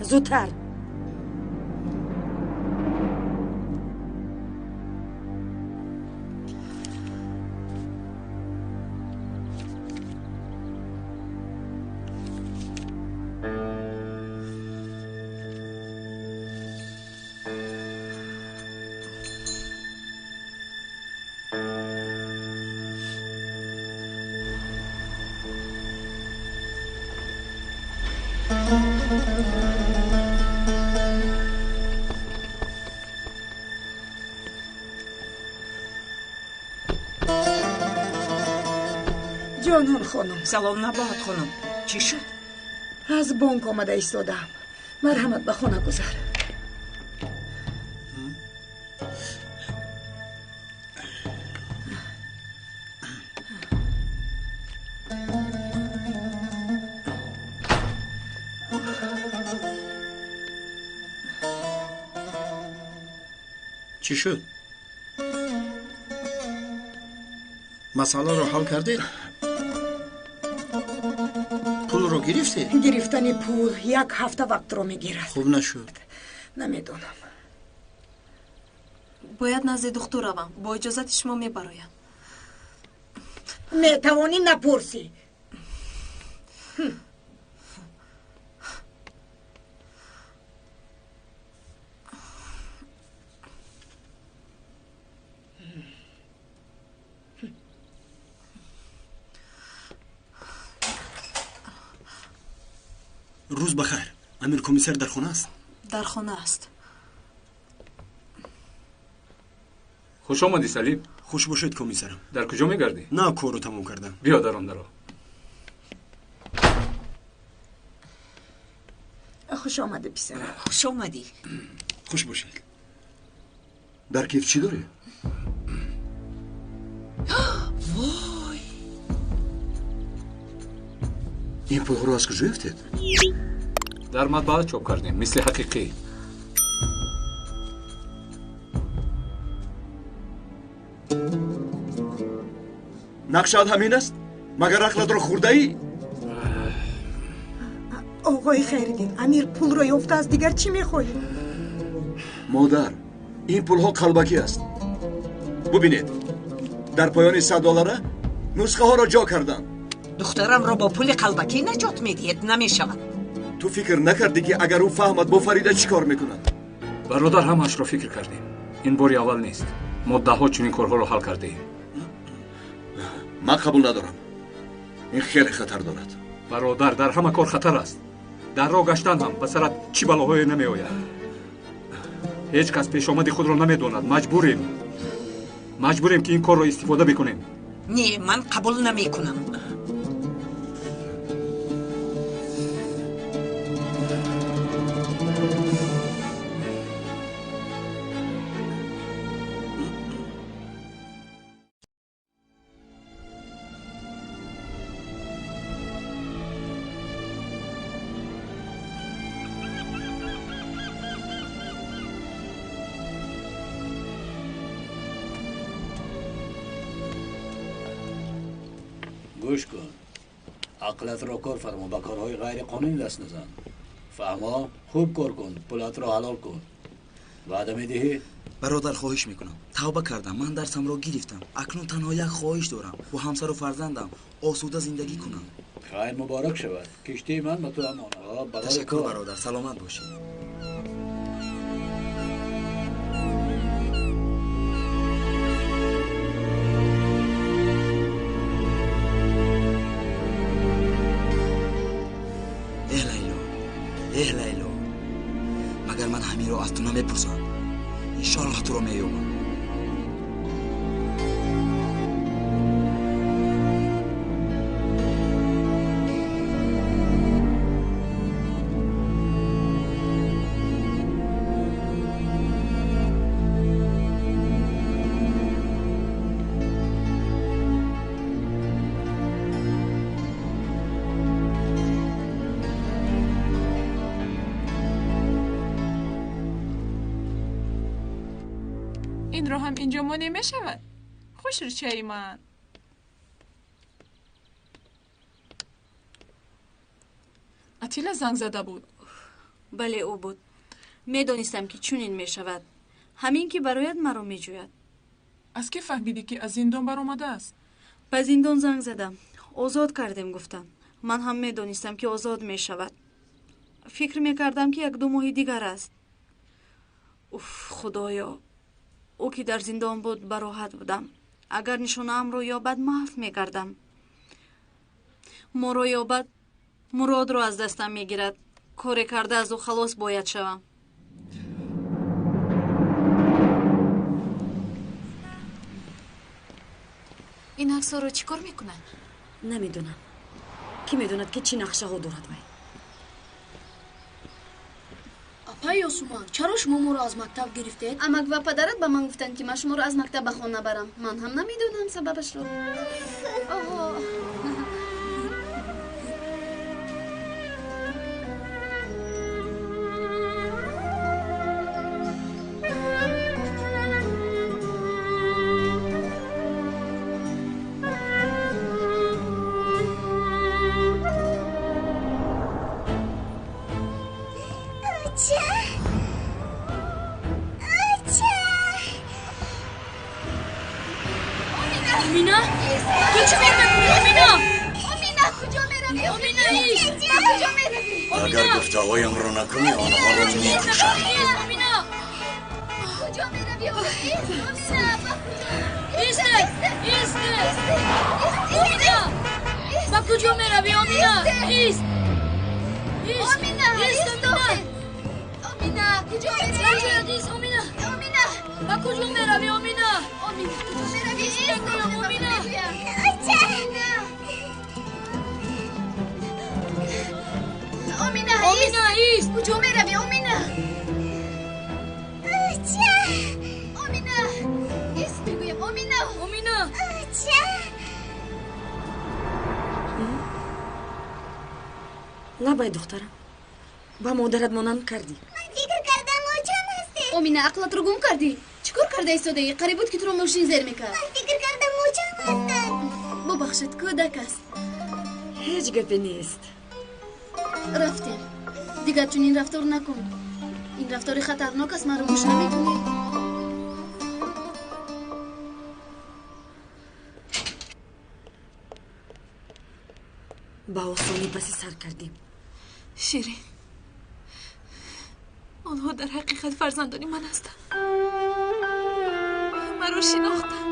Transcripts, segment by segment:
Зудтар. Ҷонон хонум. Салом набоҳат хонум. Чӣ шуд? Аз бонк омада истодаам. Марҳамат, ба хона гузар. Чӣ шуд? Масъаларо ҳал кардед? Пулро гирифтед? Гирифтани пул як ҳафта вақтро мегирад. Хуб нашуд. Намедонам. Бояд назди духтур равам. Бо иҷозати шумо мебароям. Метавонӣ напурсӣ. Рӯз ба хайр. Амир комиссар дар хона аст? Дар хона аст. Хуш омадӣ, Салим. Хуш бошед, комиссарам. Дар куҷо мегардӣ? На, корро тамом кардам. Биё дар он даро. Хуш омадӣ, писарам. Хуш омадӣ. Хуш бошед. Дар киф чӣ дорӣ? Вой! Ин пулҳоро аз куҷо ёфтед? Дар матбаа чоп кардем, мисли ҳақиқӣ. Нақшаат ҳамин аст? Магар ақлатро хӯрдаӣ? Оғои Хайриддин, Амир пулро ёфтааст, дигар чӣ мехоҳӣ? Модар, ин пулҳо қалбакӣ аст. Бубинед, дар поёни 100 доллара нусхаҳоро ҷо карданд. Духтарамро бо пули қалбакӣ наҷот медиҳед? Намешавад. Ту фикр накардӣ, ки агар ӯ фаҳмад, бо Фарида чӣ кор мекунад? Бародар, ҳамаашро фикр кардем. Ин бори аввал нест. Мо даҳҳо чунин корҳоро ҳал кардаем. Ман қабул надорам. Ин хеле хатар дорад. Бародар, дар ҳама кор хатар аст. Дар роҳ гаштан ҳам ба сарат чӣ балоҳое намеояд. Ҳеҷ кас пешомади худро намедонад. Маҷбурем, маҷбурем, ки ин корро истифода бикунем. Не, ман қабул намекунам. Гӯш кун, ақлатро кор фармо, ба корҳои ғайриқонунӣ даст назан. Фаҳмо? Хуб кор кун, пулатро ҳалол кун. Ваъда медиҳӣ? Бародар, хоҳиш мекунам. Тавба кардам, ман дарсамро гирифтам. Акнун танҳо як хоҳиш дорам: бо ҳамсару фарзандам осуда зиндагӣ кунам. Хайр муборак шавад. Киштии ман ба ту амона. Ташаккур, бародар, саломат бошед. Эҳ, Лайло, эҳ, Лайло, магар ман ҳаминро аз ту намепурсам? Иншоаллоҳ туро меёбам. Инро ҳам инҷо монеъ мешавад? Хушрӯчаи ман. Атила занг зада буд. Бале, ӯ буд. Медонистам, ки чунин мешавад. Ҳамин ки барояд, маро меҷӯяд. Аз кӣ фаҳмидӣ, ки аз зиндон баромадааст? Ба зиндон занг задам. Озод кардем, гуфтам. Ман ҳам медонистам, ки озод мешавад. Фикр мекардам, ки як-ду моҳи дигар аст. Уф, худоё, ӯ ки дар зиндон буд, бароҳат будам. Агар нишонаамро ёбад, маҳв мекардам. Моро ёбад, Муродро аз дастам мегирад. Коре карда аз ӯ халос бояд шавам. Ин аксҳоро чӣ кор мекунад? Намедонам. Кӣ медонад, ки чӣ нақшаҳо дорад вай. Апаи Ёсуман, чаро шумо моро аз мактаб гирифтед? Амак ва падарат ба ман гуфтанд, ки ман шуморо аз мактаб ба хона барам. Ман ҳам намедонам сабабашро. Оҳо. Омина? Ту чӣ кор мекунӣ, Омина? Омина, куҷо меравӣ? Омина, ист! Ба куҷо меравӣ? Агар гуфтаҳоямро накунӣ, онҳоро мекушам. Омина! Куҷо меравӣ? Ист, Омина, ба куҷо? Ист! Ист! Омина! Ба куҷо меравӣ, Омина? Ист! Ист! Омина, ист, Омина! Омина, куҷо меравӣ? Ист, Омина! Омина! Ба куҷо меравӣ, Омина? Омина, куҷо меравӣ? Ист, Омина! Омина! Омина, ист! Куҷо меравӣ, Омина? Омина! Ист мегӯям, Омина! Омина! Лабай, духтарам, ба модарат монанд кардӣ. Ман фикр кардам, очам ҳастед. Омина, ақлатро гум кардӣ. Чӣ кор карда истодаӣ? Қариб буд, ки туро мошин зер мекард. Ман фикр кардам, очам ҳастанд. Бубахшед, кӯдак аст. Ҳеҷ гапе нест. Рафтем. Дигар чунин рафтор накун. Ин рафтори хатарнок аст, маро гӯш намекунӣ. Ба осонӣ паси сар кардем. Ширин, онҳо дар ҳақиқат фарзандони ман ҳастанд. Маро шинохтанд.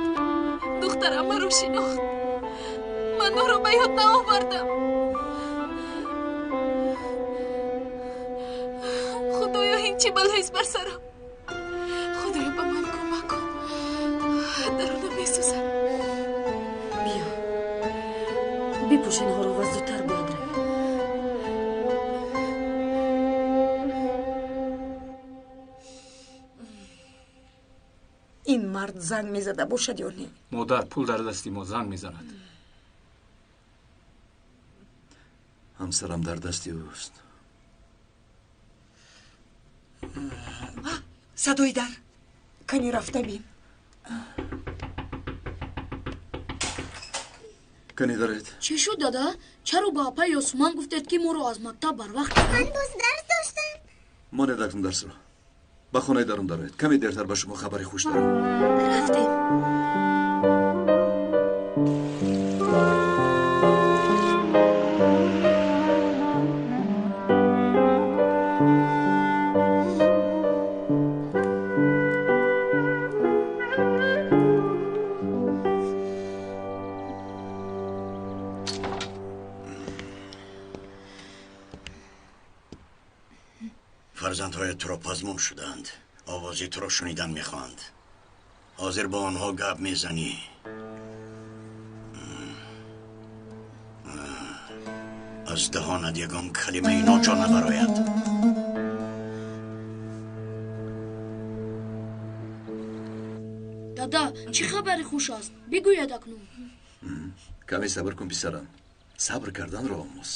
Духтарам маро шинохт. Ман ӯро ба ёд наовардам. Худоё, ин чӣ балоест бар сарам? Худоё, ба ман кӯмак кун. Дарунам месӯзад. Биё, бипӯш инҳоро ва зудтар бояд равем. Ин мард занг мезада бошад ё не? Модар, пул дар дасти мо, занг мезанад. Ҳамсарам дар дасти ӯст. Садои дар. Кани рафта бин. Кани даред. Чӣ шуд, дада? Чаро ба апаи Ёсуман гуфтед, ки моро аз мактаб барвақт Ман боз дарс доштам. Монед акнун дарсро. Ба хонаи дарун дароед. Каме дертар ба шумо хабари хуш дорам. Рафтем. Фарзандҳоят туро пазмон шудаанд. Овози туро шунидан мехоҳанд. Ҳозир бо онҳо гап мезанӣ. Аз даҳонат ягон калимаи ноҷо набарояд. Дада, чӣ хабари хуш аст? Бигӯяд акнун. Каме сабр кун, писарам. Сабр карданро омӯз.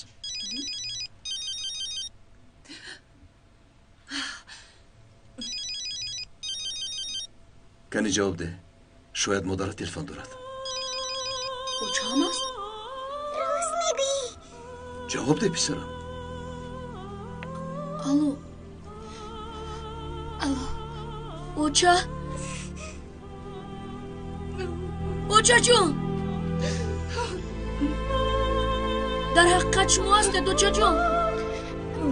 Кани ҷавоб деҳ. Шояд модарат телефон дорад. Очам аст? Рост мегӯӣ. Ҷавоб деҳ, писарам. Алло, Алло. Оча? Очаҷон! Дар ҳақиқат шумо ҳастед, очаҷон?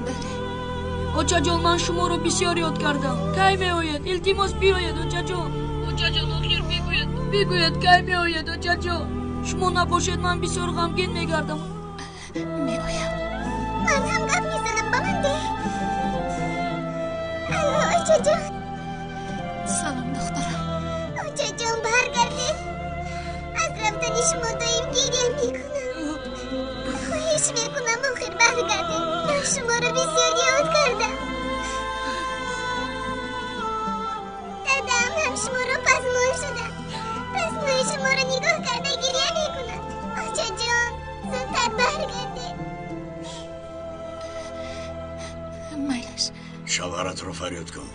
Бале. Очаҷон, ман шуморо бисёр ёд кардам. Кай меояд? Илтимос биёед, очаҷон. Очаҷон, охир бигӯед, бигӯед кай меояд, очаҷон. Шумо набошед, ман бисёр ғамгин мегардам. Меоям. Ман ҳам гап мезанам, ба ман деҳ. Алло, очаҷон. Салом, духтарам. Очаҷон, баргардед. Аз рафтани шумо доим гиря мекунам. Хоҳиш мекунам, охир баргардед. Ман шуморо бисёр ёд кардам. Дадам ҳам шуморо пазмон шуда. Пазмои шуморо нигоҳ карда гиря мекунад. Очаҷон, зудтар баргардед. Майлаш. Шавҳаратро фарёд кун.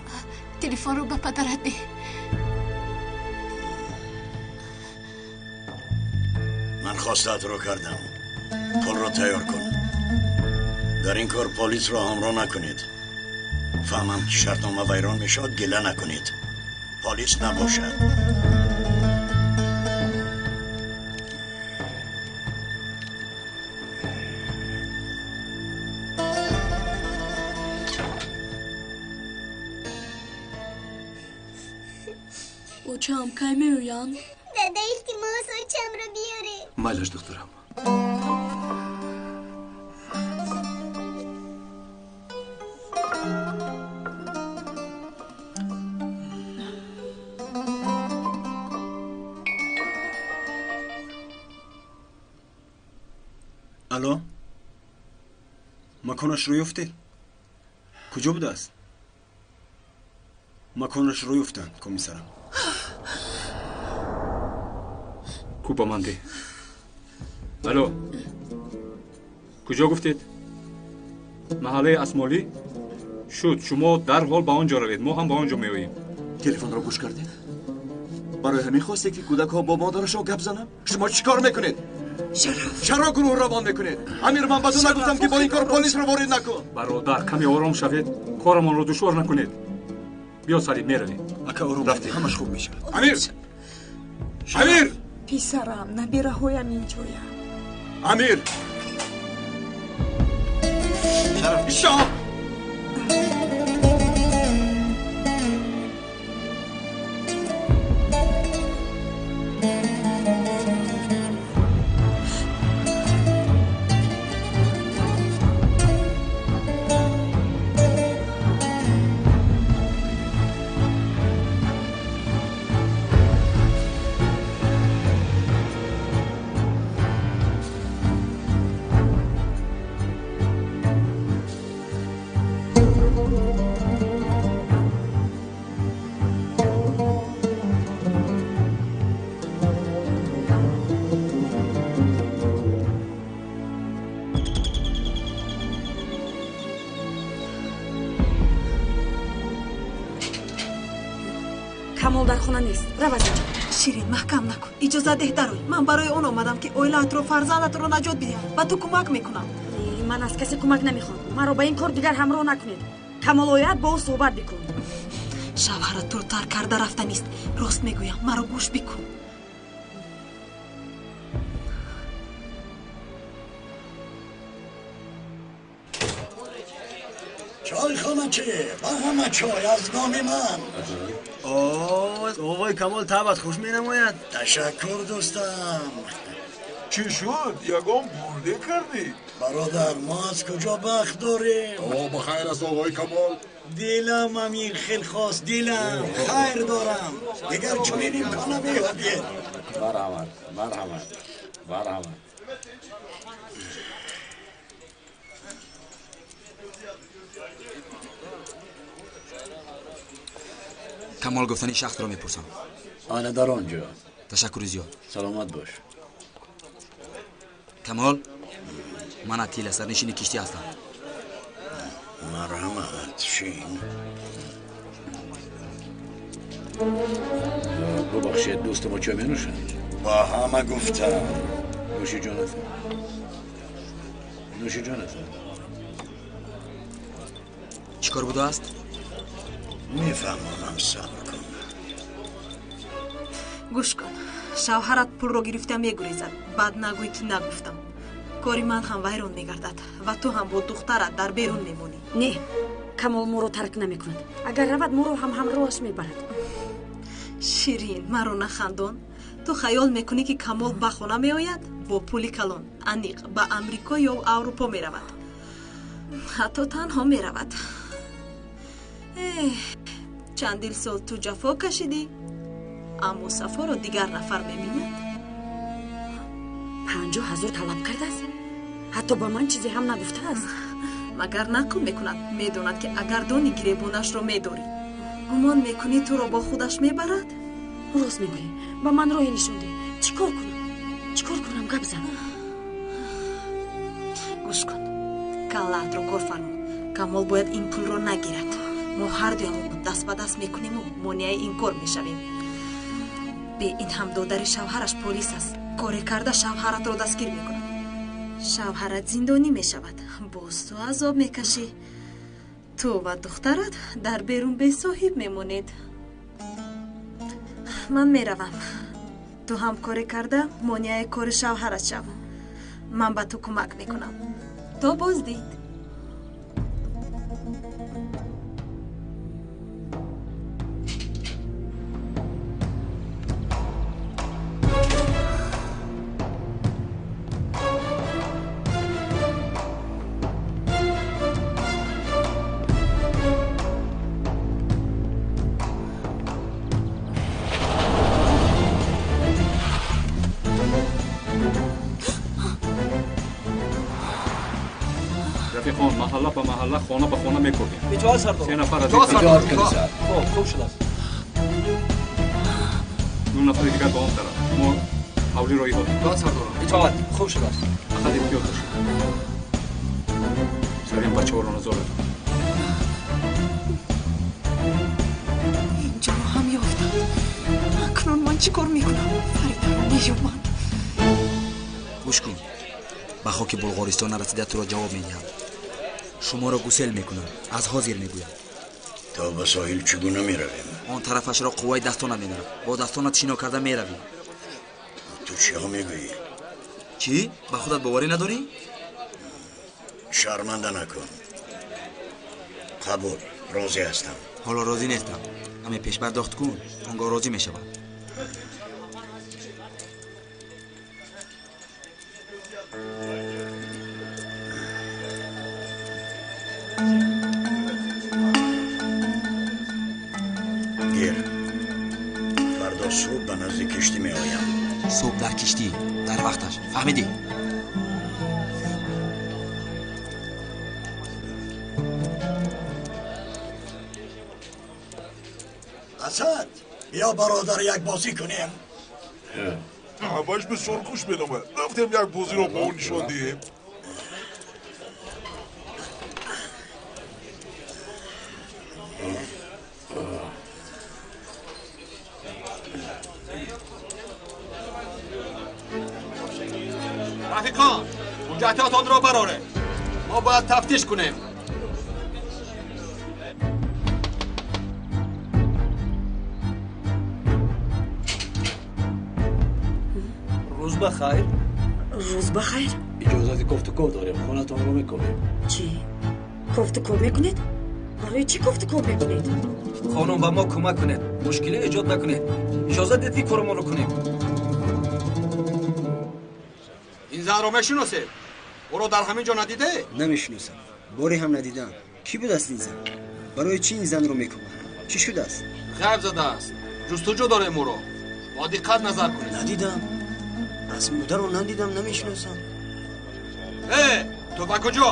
Телефонро ба падарат деҳ. Ман хостаатро кардам. Пулро тайёр кун. Дар ин кор полисро ҳамроҳ накунед. Фаҳмам ки шартнома вайрон мешавад, гила накунед. Полис набошад. Очам кай меоянд? Дада, илтимос, очамро биёред. Майлаш, духтарам. Алло, маконашро ёфтед? Куҷо будааст? Маконашро ёфтанд, комиссарам. Ку ба ман деҳ. Алло, куҷо гуфтед? Маҳаллаи Асмолӣ? Шуд, шумо дарҳол ба он ҷо равед, мо ҳам ба он ҷо меоем. Телефонро гӯш кардед? Барои ҳамин хостед ки кӯдакҳо бо модарашон гап зананд? Шумо чӣ кор мекунед? Чаро гурӯҳ равон мекунед? Амир, ман ба ту нагуфтам ки бо ин кор полисро ворид накун. Бародар, каме ором шавед, корамонро душвор накунед. Биё, Салим, меравем. Ака, ором рафтем, ҳамаш хуб мешавад. Амир! Амир! Писарам, набираҳоям инҷоянд. Амир! Шараф! Камол дар хона нест. Рав аз инҷо. Ширин, маҳкам накун. Иҷозат деҳ дарой. Ман барои он омадам ки оилаатро, фарзандатро наҷот бидиҳам. Ба ту кӯмак мекунам. Ман аз касе кӯмак намехоҳам. Маро ба ин кор дигар ҳамроҳ накунед. Камол ояд, бо ӯ суҳбат бикун. Шавҳарат туро тарк карда рафтанист. Рост мегӯям, маро гӯш бикун. Чойхоначи, ба ҳама чой аз номи ман. Оғои Камол табат хуш менамояд. Ташаккур, дӯстам. Чӣ шуд? Ягон бурде кардӣ? Бародар, мо аз куҷо бахт дорем? О, ба хайр аст, оғои Камол. Дилам амир хел хост, дилам. Хайр дорам. Дигар чунин имкон намеёбед. Марҳамат, марҳамат, марҳамат. Камол гуфтани шахсро мепурсам. Ана дар он ҷо. Ташаккури зиёд. Саломат бош. Камол, ман Атила, сарнишини киштӣ ҳастам. Марҳамат, шин. Бубахшед, дӯсти мо чой менӯшад? Ба ҳама гуфтам. Нӯши ҷонат. Нӯши ҷонат. Чӣ кор будааст? Мефаҳмонам, сабр кун. Гӯш кун, шавҳарат пулро гирифта мегурезад. Баъд нагӯй ки нагуфтам. Кори ман ҳам вайрон мегардад ва ту ҳам бо духтарат дар берун мемонӣ. Не, Камол моро тарк намекунад. Агар равад, моро ҳам ҳамроҳаш мебарад. Ширин, маро нахандон. Ту хаёл мекунӣ ки Камол ба хона меояд? Бо пули калон аниқ ба Амрико ё Аврупо меравад. Ҳатто танҳо меравад. Чандил сол ту ҷафо кашидӣ, аммо сафоро дигар нафар мебинад. 50,000 талаб кардааст? Ҳатто ба ман чизе ҳам нагуфтааст. Магар нақл мекунад? Медонад ки агар дони гиребонашро медорӣ. Гумон мекунӣ туро бо худаш мебарад? Рост мегӯӣ. Ба ман роҳе нишон деҳ. Чӣ кор кунам? Чӣ кор кунам? Гап зан. Гӯш кун, каллаатро кор фармо. Камол бояд ин пулро нагирад. Мо ҳардуямон даст ба даст мекунему монеаи ин кор мешавем. Бе ин ҳам додари шавҳараш полис аст. Коре карда шавҳаратро дастгир мекунад. Шавҳарат зиндонӣ мешавад. Боз ту азоб мекашӣ. Ту ва духтарат дар берун бесоҳиб мемонед. Ман меравам. Ту ҳам коре карда монеаи кори шавҳарат шав. Ман ба ту кӯмак мекунам. То боздид. رفیقان محله به محله، خانه به خانه میکوبیم. اجازه سردار. 3 نفر از اجازه کمیسار. خوب شده است. 2 نفر دیگر با آن طرف. ما حولی را ایجاد. اجازه سردار. اجازه خوب شده است. فقط احتیاط باشید. سرین بچه‌ها را نظارت. اینجا هم یافتند. اکنون من چیکار میکنم؟ فریده را مییابند. گوش کن. ба хоки Булғористон нарасида туро ҷавоб медиҳам. Шуморо гусел мекунам, аз ҳозир мегӯям. То ба соҳил чӣ гуна меравем? Он тарафашро қувваи дастонат мебарад. Бо дастонат шино карда меравӣ. Ту чиҳо мегӯӣ? Чӣ? Ба худат боварӣ надорӣ? Шарманда накун. Қабул, розӣ ҳастам. Ҳоло розӣ нестам. Ҳаме пешпардохт кун, он гоҳ розӣ мешавам. Гир, фардо субҳ ба назди киштӣ меоям. Субҳ дар киштӣ, дар вақташ, фаҳмидӣ? Асад, биё бародар як бозӣ кунем. Ҳамааш бисёр хуш меномад. Рафтем як бозиро ба ӯ нишон диҳем. рафиқон, ҳуҷҷатҳоятонро бароред. Мо бояд тафтиш кунем. Рӯз ба хайр. Рӯз ба хайр. Иҷозати кофтуков дорем, хонатонро мекобем. Чӣ? Кофтуков мекунед? Барои чӣ кофтуков мекунед? Хонум, ба мо кӯмак кунед, мушкилӣ эҷод накунед. Иҷозат дед ки корамонро кунем. Ин занро мешиносед? Ӯро дар ҳамин ҷо надиде? Намешиносам. Боре ҳам надидам. Кӣ будааст ин зан? Барои чӣ ин занро мекобанд? Чӣ шудааст? Ғайб задааст. Ҷустуҷӯ дорем ӯро. Бо диққат назар кунед. Надидам. Аз модарро надидам, намешиносам. Э, ту ба куҷо?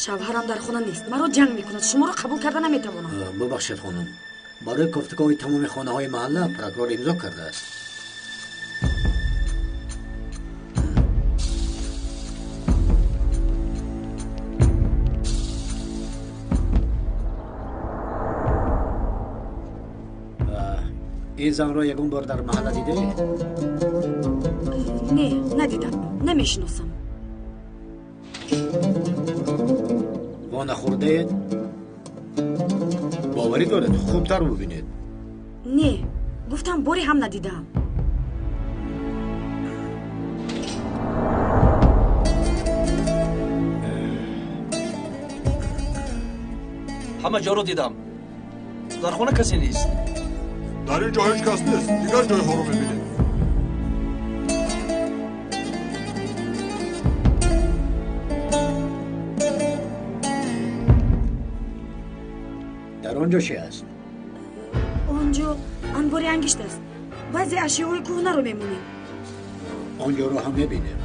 Шавҳарам дар хона нест. Маро ҷанг мекунад. Шуморо қабул карда наметавонам. Бубахшед хонум. Барои кофтукови тамоми хонаҳои маҳалла прокурор имзо кардааст. Ин занро ягон бор дар маҳалла дидаед? Не, надидам. Намешиносам. Во нахӯрдаед? Боварӣ доред, хубтар бубинед. Не, гуфтам боре ҳам надидаам. Ҳама ҷоро дидам. Дар хона касе нест. Дар ин ҷо ҳеҷ кас нест. Дигар ҷойҳоро мебинем. Дар он ҷо чӣ аст? Он ҷо анбори ангишт аст. Баъзе ашёҳои кӯҳнаро мемонем. Он ҷоро ҳам мебинем.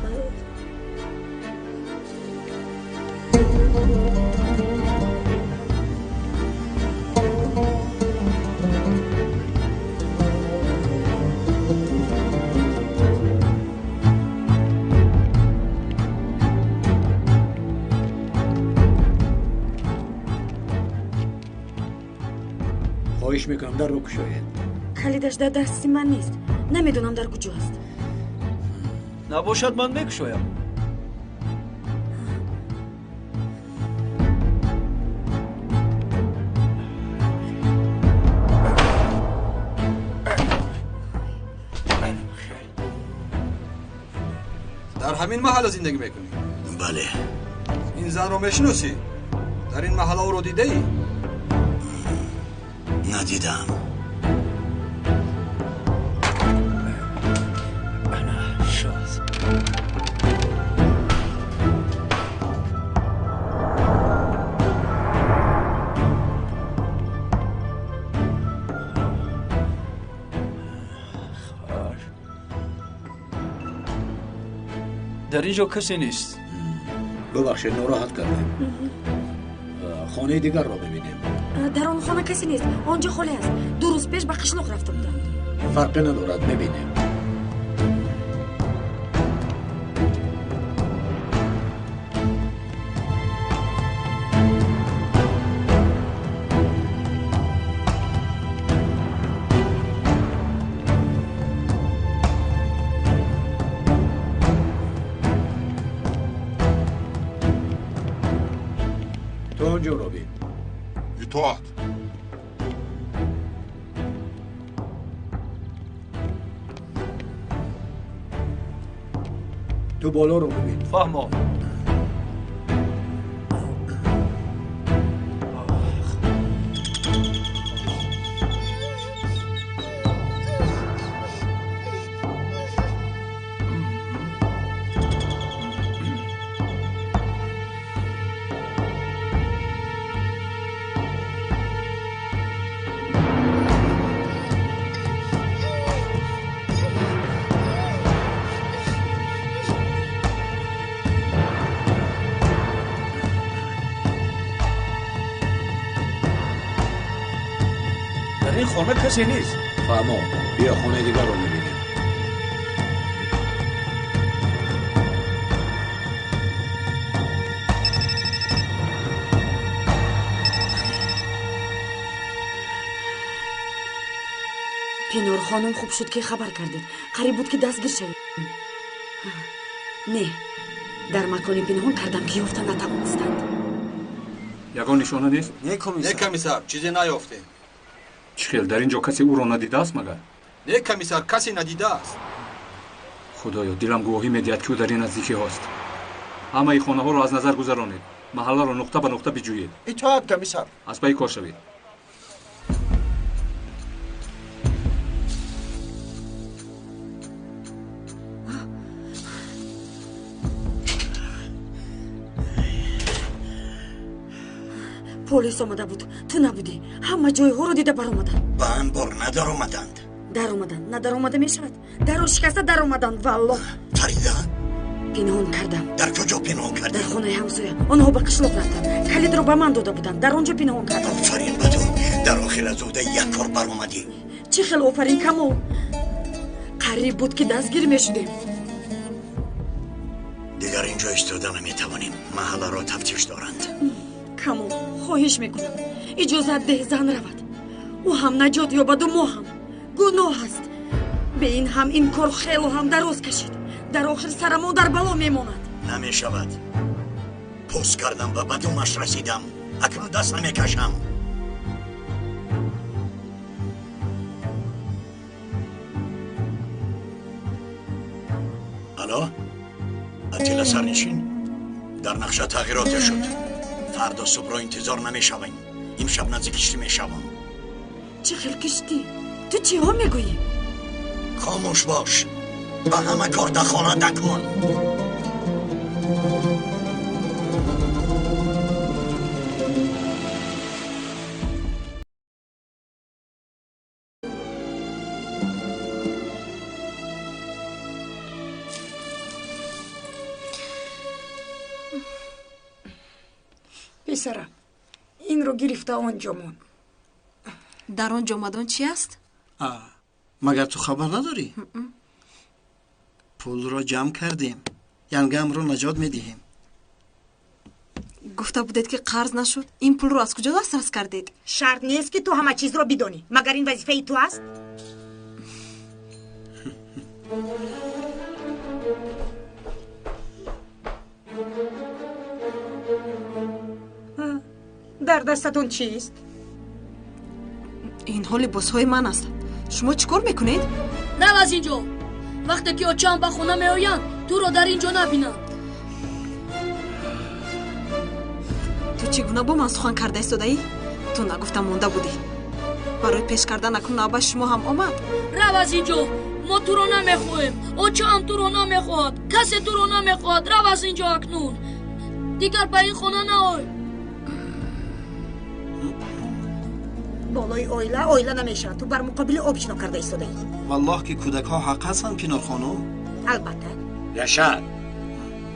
Хоҳиш мекунам, дарро кушоед. Калидаш дар дасти ман нест. Намедонам дар куҷо аст. Набошад, ман мекушоям. Дар ҳамин маҳалла зиндагӣ мекунӣ? Бале. Ин занро мешиносӣ? Дар ин маҳалла ӯро дидаӣ? Надидам. Дар ин ҷо касе нест. Бубахшед, нороҳат кардем. Хонаи дигарро бибинем. Дар он хона касе нест. Он ҷо холӣ аст. 2 рӯз пеш ба қишлоқ рафта буданд. Фарқе надорад, мебинем. То он ҷоро бин. Итоат. Ту болоро бибин. Фаҳмо. Дар ин хона касе нест. Фаҳмо, биё хонаи дигарро мебинем. Пинор хонум, хуб шуд ки хабар кардед. Қариб буд ки дастгир шавем. Не, дар маконе пинҳон кардам ки ёфта натавонистанд. Ягон нишона нест? Не, комиссар, чизе наёфтем. Чӣ хел, дар ин ҷо касе ӯро надидааст магар? Не, комиссар, касе надидааст. Худоё, дилам гувоҳӣ медиҳад, ки ӯ дар ин наздикиҳост. Ҳамаи хонаҳоро аз назар гузаронед. Маҳалларо нуқта ба нуқта биҷӯед. Итоат, комиссар. Аз пайи кор шавед. Полис омада буд, ту набудӣ. Ҳама ҷойҳоро дида баромаданд. Ба анбор надаромаданд. Даромаданд. Надаромада мешавад. Дарро шикаста даромаданд, валлоҳ. Фарида? Пинҳон кардам. Дар куҷо пинҳон кардӣ? Дар хонаи ҳамсоя. Онҳо ба қишлоқ рафтанд. Калидро ба ман дода буданд. Дар он ҷо пинҳон кардам. Офарин ба ту. Дар охир аз уҳдаи як кор баромадӣ. Чӣ хел офарин, Камол? Қариб буд ки дастгир мешудем. Дигар ин ҷо истода наметавонем. Маҳалларо тафтиш доранд. Камол, хоҳиш мекунам, иҷозат деҳ зан равад. Ӯ ҳам наҷот ёбаду мо ҳам. Гуноҳ аст. Бе ин ҳам ин кор хело ҳам дароз кашид. Дар охир сарамон дар бало мемонад. Намешавад. Пӯст кардам ва ба думаш расидам. Акнун даст намекашам. Алло, Атила сарнишин, дар нақша тағйироте шуд. Фардо субҳро интизор намешавем. Имшаб назди киштӣ мешавам. Чӣ хел киштӣ? Ту чиҳо мегӯӣ? Хомӯш бош, ба ҳама кор дахолат накун. Писарам, инро гирифта он ҷо мон. Дар он ҷомадон чи аст? Магар ту хабар надорӣ? Пулро ҷамъ кардем, янгамро наҷот медиҳем. Гуфта будед, ки қарз нашуд. Ин пулро аз куҷо дастрас кардед? Шарт нест, ки ту ҳама чизро бидонӣ. Магар ин вазифаи ту аст? Дар дастатон чист? Инҳо либосҳои ман ҳастанд. Шумо чӣ кор мекунед? Рав аз ин ҷо. Вақте ки очаам ба хона меоянд, туро дар ин ҷо набинам. Ту чӣ гуна бо ман сухан карда истодаӣ? Ту нагуфта монда будӣ. Барои пеш кардан акнун навбат шумо ҳам омад. Рав аз ин ҷо. Мо туро намехоҳем. Очаам туро намехоҳад. Касе туро намехоҳад. Рав аз ин ҷо акнун. Дигар ба ин хона наой. Болои оила оила намешавад. Ту бар муқобили об шино карда истодаӣ. Валлоҳ, ки кӯдакҳо ҳақ ҳастанд, Пинор хонум. Албатта. Яшар,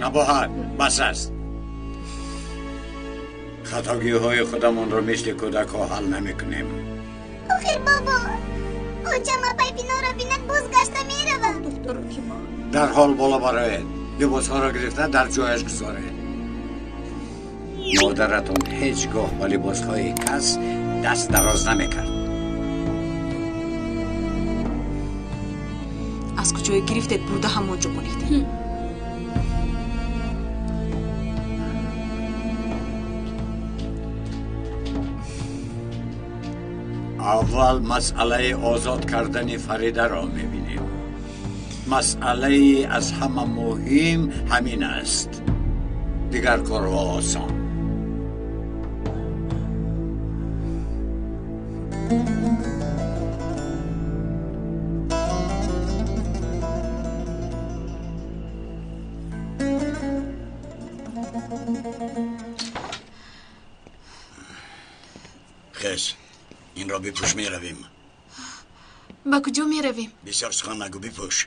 набоҳат, бас аст. Хатогиҳои худамонро мисли кӯдакҳо ҳал намекунем. Охир бобо, очам апай Пинорро бинад, бозгашта меравад. Духтароки ман. Дарҳол боло бароед, либосҳоро гирифта дар ҷояш гузоред. Модаратон ҳеҷ гоҳ ба либосҳои кас даст дароз намекард. Аз куҷое гирифтед, бурда ҳамон ҷо монед. Аввал масъалаи озод кардани Фаридаро мебинем. Масъалаи аз ҳама муҳим ҳамин аст. Дигар корҳо осон. Хез, инро бипӯш, меравем. Ба куҷо меравем? Бисёр сухан нагӯ, бипӯш.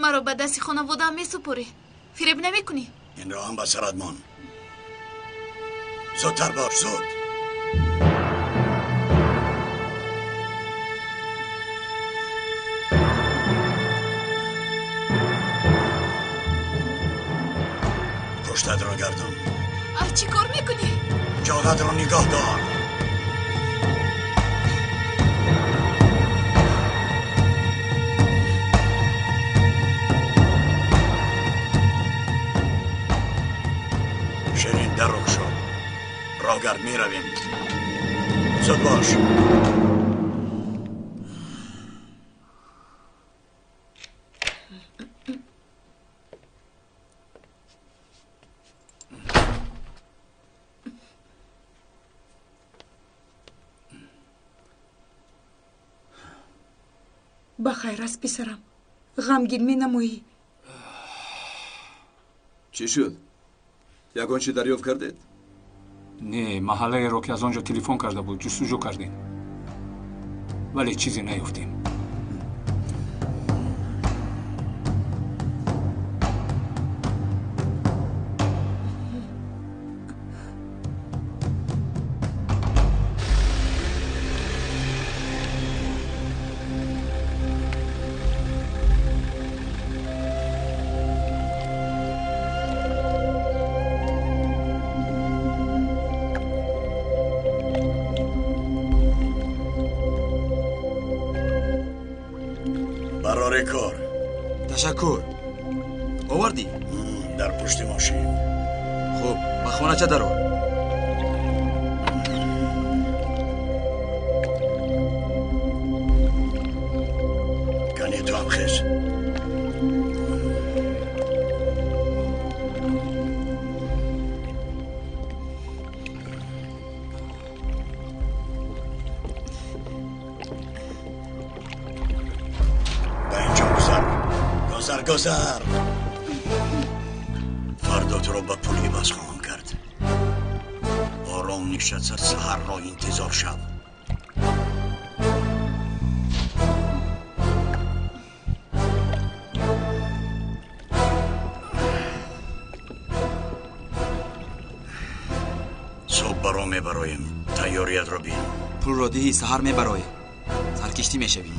Маро ба дасти хонаводаам месупорӣ? Фиреб намекунӣ? Инро ҳам ба сарат мон. Зудтар бош, зуд. Пуштатро гардон. Чӣ кор мекунӣ? Ҷоғатро нигоҳ дор. Ширин, дарро кушо. Роҳгард, меравем. Зуд бош. Ба хайр аст, писарам. Ғамгин менамоӣ. Чӣ шуд? Ягон чӣ дарёфт кардед? Не, маҳаллаеро, ки аз он ҷо телефон карда буд, ҷустуҷӯ кардем, вале чизе наёфтем. Барори кор. Ташаккур. Овардӣ? Дар пушти мошин. Хуб, ба хонача дарор. Ту ҳам хез. Ба инҷо гузар. Гузар, гузар. Фардо туро ба пул иваз хоҳам кард. Ором нишаста саҳарро интизор шав. Субҳ баро мебароем. Тайёриятро бин. Пулро диҳӣ, саҳар мебароӣ. Саркиштӣ мешавӣ.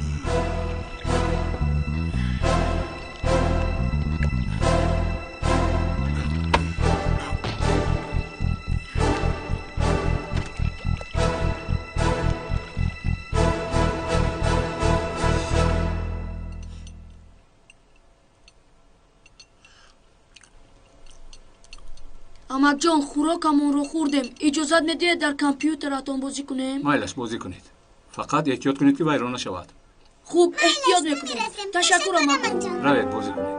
Амакҷон, хӯрокамонро хӯрдем. Иҷозат медиҳед дар компютератон бозӣ кунем? Майлаш, бозӣ кунед. Фақат эҳтиёт кунед, ки вайрон нашавад. Хуб, эҳтиёт мекунем. Ташаккур, амакҷон. Равед, бозӣ кунед.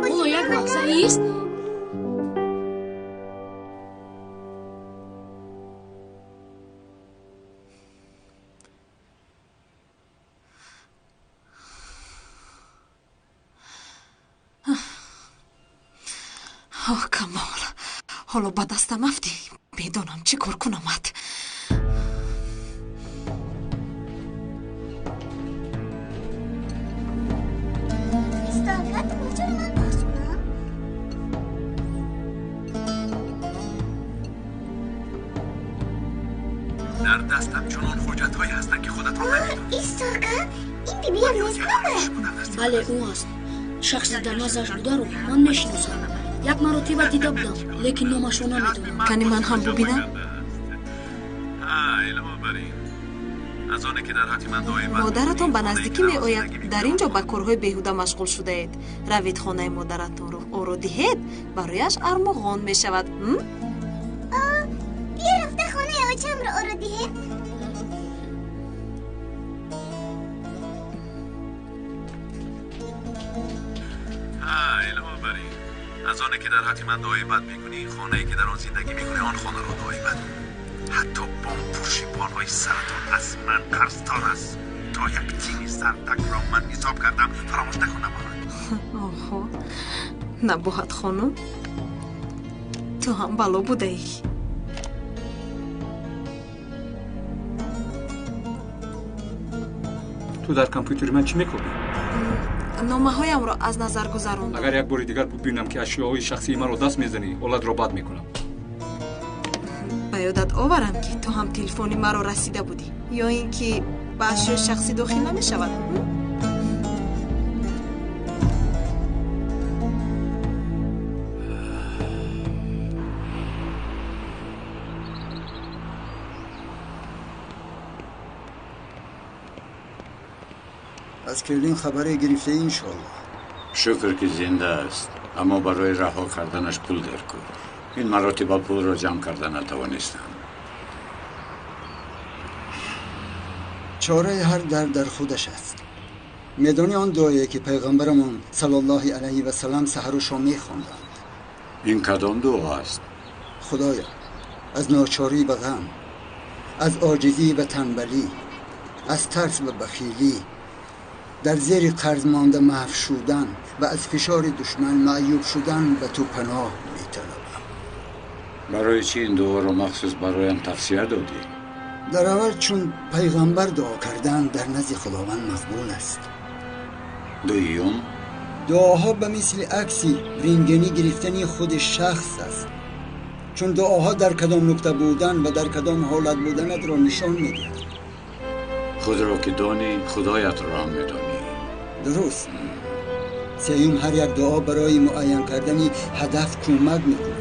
Ҳоло як лаҳза ист. Оҳ, Камол, ҳоло ба дастам афтӣ. Медонам чӣ кор кунамат. Дар дастам чунон ҳуҷҷатҳое ҳастанд, ки худатро намедонӣ. Истока, ин бибиям нест. Бале, ӯ аст. Шахси дар наздаш бударо ман мешиносам. Як маротиба дида будам, лекин номашро намедонам. Кани ман ҳам бубинам? Илова бар ин, аз оне ки дар ҳаққи ман дуои бад Модаратон ба наздикӣ меояд. Дар ин ҷо ба корҳои беҳуда машғул шудаед. Равед, хонаи модаратонро оро диҳед, барояш армуғон мешавад. Биё, рафта хонаи очамро оро диҳем. Илова бар ин, аз оне ки дар ҳаққи ман дуои бад мекунӣ, хонае ки дар он зиндагӣ мекунӣ, он хонаро дуои бад кун. Ҳатто бомпӯши болои саратон аз ман қарздор аст. То як тини сардакро ман ҳисоб кардам, фаромӯш накун, набоҳат. Оҳо, Набоҳат хонум, ту ҳам бало будаӣ. Ту дар компютери ман чӣ мекунӣ? Номаҳоямро аз назар гузарондам. Агар як бори дигар бубинам, ки ашёҳои шахсии маро даст мезанӣ, ҳолатро бад мекунам. Ба ёдат оварам, ки ту ҳам телефони маро расида будӣ, ё ин ки ба ашёи шахсӣ дохил намешавад? Аз келин хабаре гирифта, иншоллоҳ. Шукр, ки зинда аст, аммо барои раҳо карданаш пул даркор. Ин маротиба пулро ҷамъ карда натавонистам. Чораи ҳар дард дар худаш аст. Медонӣ он дуое, ки пайғамбарамон саллаллоҳи алайҳи васалам саҳару шом мехонданд? Ин кадом дуо аст? Худоё, аз ночорӣ ба ғам, аз оҷизӣ ба танбалӣ, аз тарс ба бахилӣ, дар зери қарз монда маҳв шудан ва аз фишори душман маъюб шудан ба ту паноҳ металабам. Барои чӣ ин дуоро махсус бароям тавсия додӣ? Дар аввал, чун пайғамбар дуо кардан дар назди Худованд мақбул аст. Дуюм, дуоҳо ба мисли акси рентгенӣ гирифтани худи шахс аст, чун дуоҳо дар кадом нукта будан ва дар кадом ҳолат буданатро нишон медиҳад. Худро ки донӣ, худоятро ҳам медонӣ. Дуруст. Сеюм, ҳар як дуо барои муайян кардани ҳадаф кӯмак мекунад.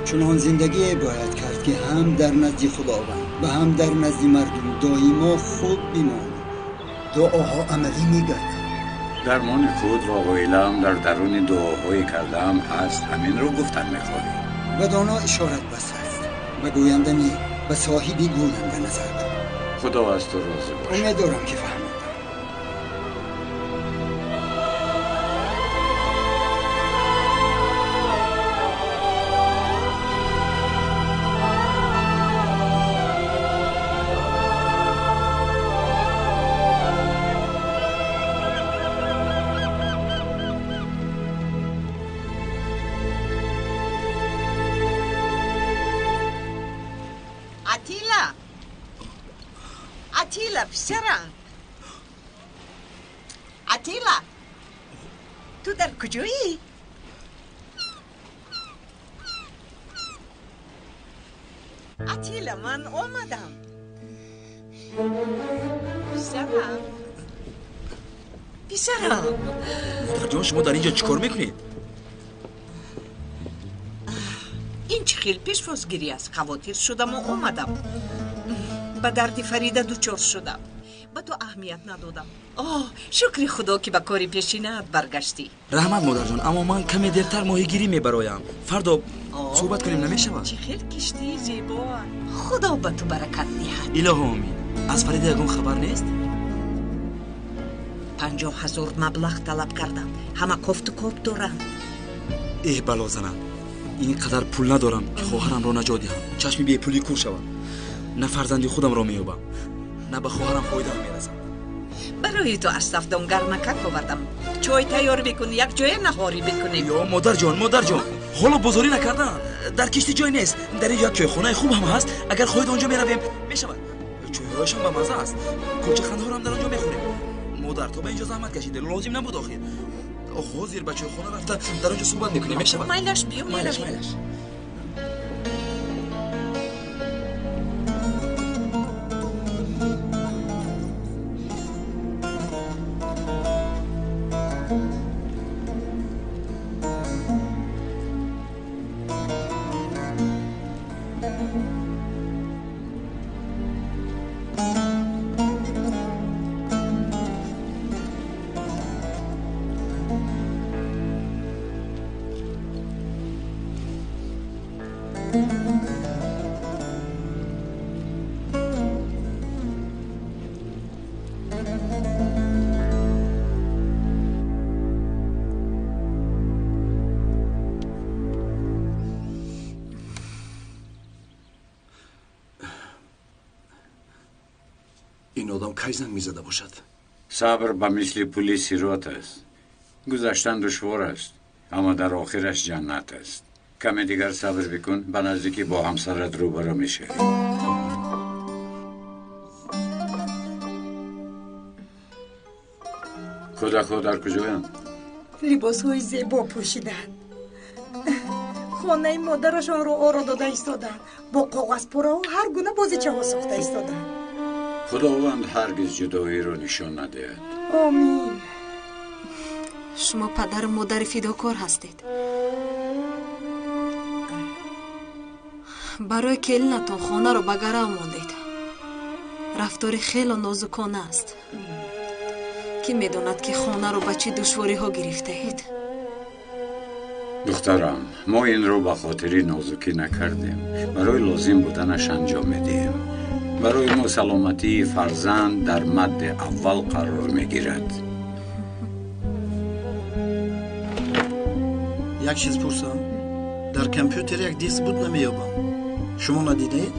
Чунон зиндагие бояд кард, ки ҳам дар назди Худованд ва ҳам дар назди мардум доимо хуб бимонад. Дуоҳо амалӣ мегарданд. Дармони худ ва оилаам дар даруни дуоҳое кардаам ҳаст. Ҳаминро гуфтан мехоҳӣ? Ба доно ишорат бас аст, ба гӯянда не, ба соҳиби гӯянда назар кун. Худо аз ту розӣ бошад. Умед дорам ки фаҳмидам. Атила, писарам. Атила, ту дар куҷоӣ? Атила, ман омадам. Писарам. Писарам. Модарҷон, шумо дар ин ҷо чӣ кор мекунед? Ин чӣ хел пешвозгирӣ аст? Хавотир шудаму омадам. Ба дарди Фарида дучор шудам. Ба ту аҳамият надодам. Оҳ, шукри Худо, ки ба кори пешинаат баргаштӣ. Раҳмат, модарҷон, аммо ман каме дертар моҳигирӣ мебароям. Фардо суҳбат кунем, намешавад? Чӣ хел киштии зебо! Худо ба ту баракат диҳад. Илоҳо омин. Аз Фарида ягон хабар нест? 50 000 маблағ талаб карданд. Ҳама кофту коб доранд. Эҳ, бало занам, ин қадар пул надорам, ки хоҳарамро наҷот диҳам. Чашми бепулӣ кур шавад. На фарзанди худамро меёбам, на ба хоҳарам фоидаам мерасам. Барои ту аз сафдон гармакак овардам. Чой тайёр бикун, як ҷоя наҳорӣ бикунем. Ё модарҷон, модарҷон, ҳоло бозорӣ накардан. Дар киштӣ ҷой нест. Дар инҷо як чойхонаи хуб ҳам ҳаст. Агар хоҳед, онҷо меравем. Мешавад. Чойҳояшам ба мазза аст. Кулчахандҳоро дар онҷо мехӯрем. Модар, то ба инҷо заҳмат кашиде, лозим набуд охир. Ҳозир ба чойхона рафта дар онҷо суҳбат мекунем, мешавад? Майлаш, биё, майлаш, майлаш. Ин одам кай занг мезада бошад? Сабр ба мисли пули сирот аст. Гузаштан душвор аст, аммо дар охираш ҷаннат аст. Каме дигар сабр бикун, ба наздикӣ бо ҳамсарат рӯбарӯ мешавӣ. Кӯдакҳо дар куҷоянд? Либосҳои зебо пӯшиданд. Хонаи модарашонро оро дода истоданд. Бо коғазпораҳо ҳар гуна бозичаҳо сохта истоданд. Худованд ҳаргиз ҷудоиро нишон надиҳад. Омин. Шумо падару модари фидокор ҳастед. Барои келинатон хонаро ба гарав мондед. Рафтори хело нозукона аст. Кӣ медонад, ки хонаро ба чӣ душвориҳо гирифтаед? Духтарам, мо инро ба хотири нозукӣ накардем. Барои лозим буданаш анҷом медиҳем. Барои мо саломатии фарзанд дар мадди аввал қарор мегирад. Як чиз пурсам. Дар компютер як диск буд, намеёбам. Шумо надидаед?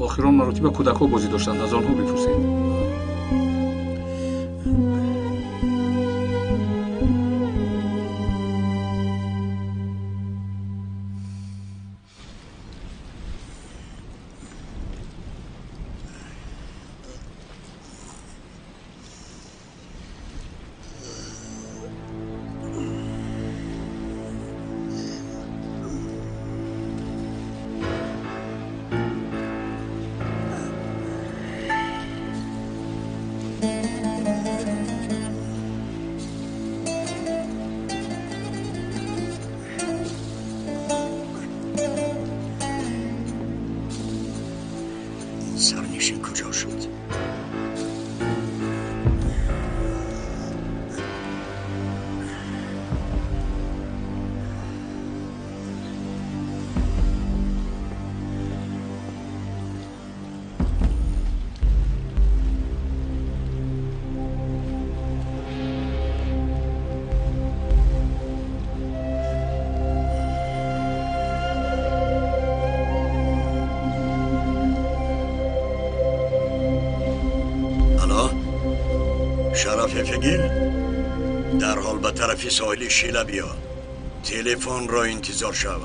Охирон маротиба кӯдакҳо бозӣ доштанд, аз онҳо бипурсед. Шараф Эфегил, дарҳол ба тарафи соҳили Шила биё. Телефонро интизор шав.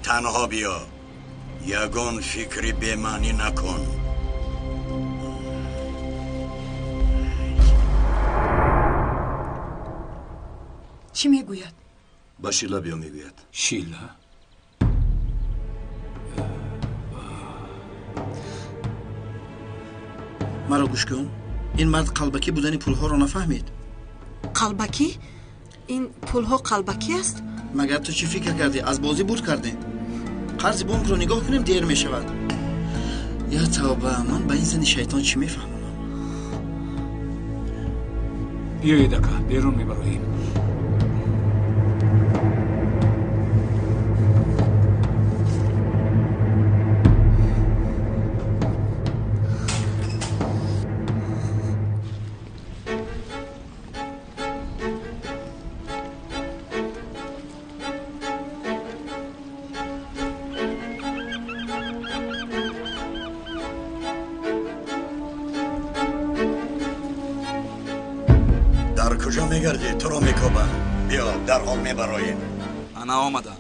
Танҳо биё. Ягон фикри бемаънӣ накун. Чӣ мегӯяд? Ба Шила биё мегӯяд. Шила? Маро гӯш кун. Ин мард қалбакӣ будани пулҳоро нафаҳмид. Қалбакӣ? Ин пулҳо қалбакӣ аст? Магар ту чӣ фикр кардӣ? Аз бозӣ бурд кардем. Қарзи бонкро нигоҳ кунем, дер мешавад. Я тавба, ман ба ин зани шайтон чӣ мефаҳмонам? Биёед ака, берун мебароем. Ана омадам.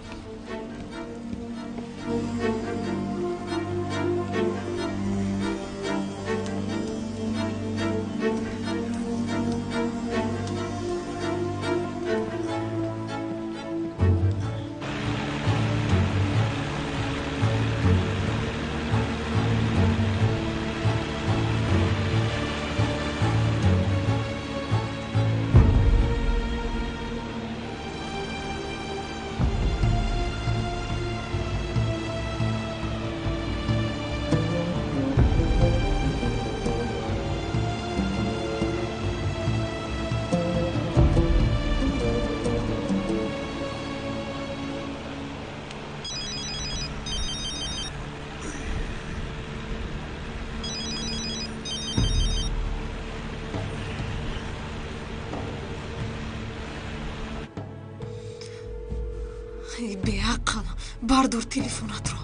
Беақл, бардор телефонатро.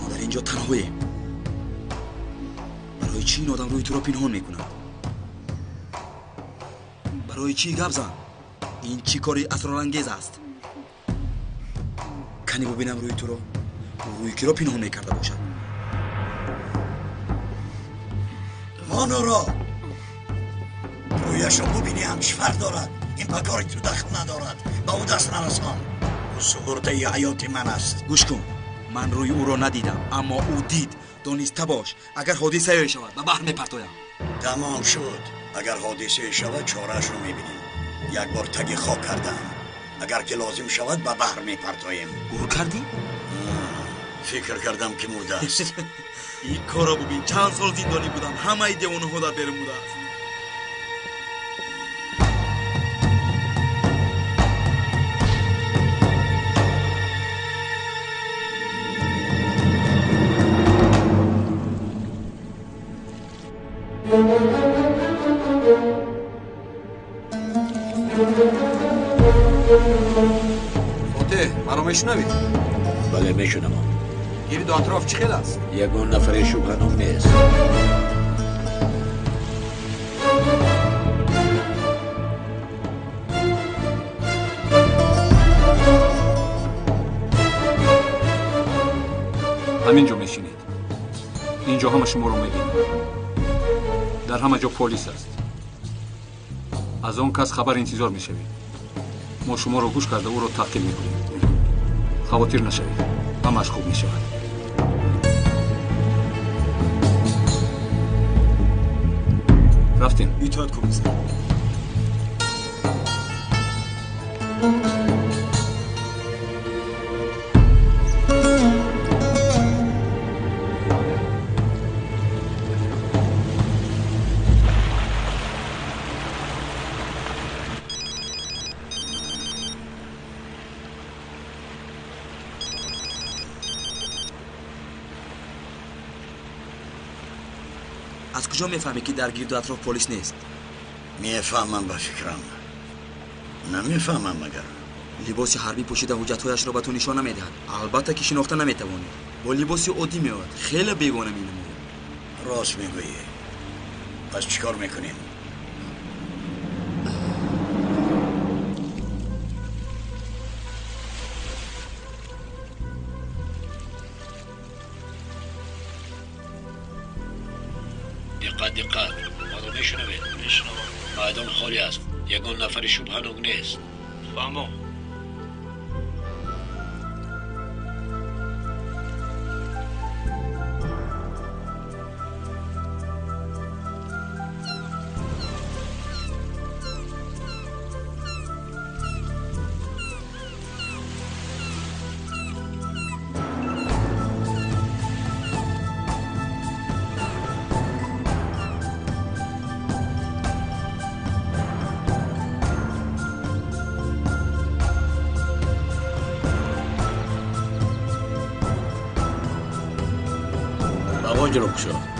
Мо дар ин ҷо танҳоем. Барои чӣ ин одам рӯи туро пинҳон мекунад? Барои чӣ гап зан? Ин чӣ кори асрорангез аст? Кани бубинам рӯи туро. Рӯи киро пинҳон мекарда бошад? Монуро рӯяшро бубинӣ ҳам чӣ фарқ дорад? Ин ба кори ту дахл надорад. Ба ӯ даст нарасон. Ӯ суғуртаи ҳаёти ман аст. Гӯш кун, ман рӯи ӯро надидам, аммо ӯ дид. Дониста бош, агар ҳодисае шавад ба баҳр мепартоям. Тамом шуд. Агар ҳодисае шавад чораашро мебинем. Як бор таги хок кардам. Агар ки лозим шавад ба баҳр мепартоем. Гур кардӣ? Фикр кардам ки мурдааст. Ин корро бубин, чанд сол зиндонӣ будам, ҳамаи девонаҳо дар берун будааст. Фотеҳ, маро мешунавӣ? Бале, мешунавам. Гирду атроф чӣ хел аст? Ягон нафаре шубҳанок нест. Ҳамин ҷо мешинед. Ин ҷо ҳама шуморо мебинад. Дар ҳама ҷо полис аст. Аз он кас хабар интизор мешавед. Мо шуморо гӯш карда ӯро таъқиб мекунем. Хавотир нашавед, ҳамааш хуб мешавад. Рафтем. Итоат кун, писар. Аз куҷо мефаҳмӣ, ки дар гирду атроф полис нест? Мефаҳмам, ба фикрам. Намефаҳмам, магар. Либоси ҳарбӣ пӯшида ҳуҷҷатҳояшро ба ту нишон намедиҳад. Албатта ки шинохта наметавонӣ. Бо либоси оддӣ меояд. Хеле бегона менамояд. Рост мегӯӣ. Пас чӣ кор мекунем? Диққат, диққат. Маро мешунавед? Мешунавам. Майдон холӣ аст. Ягон нафари шубҳанок нест. Фаҳмо. Ҷалоб кушо.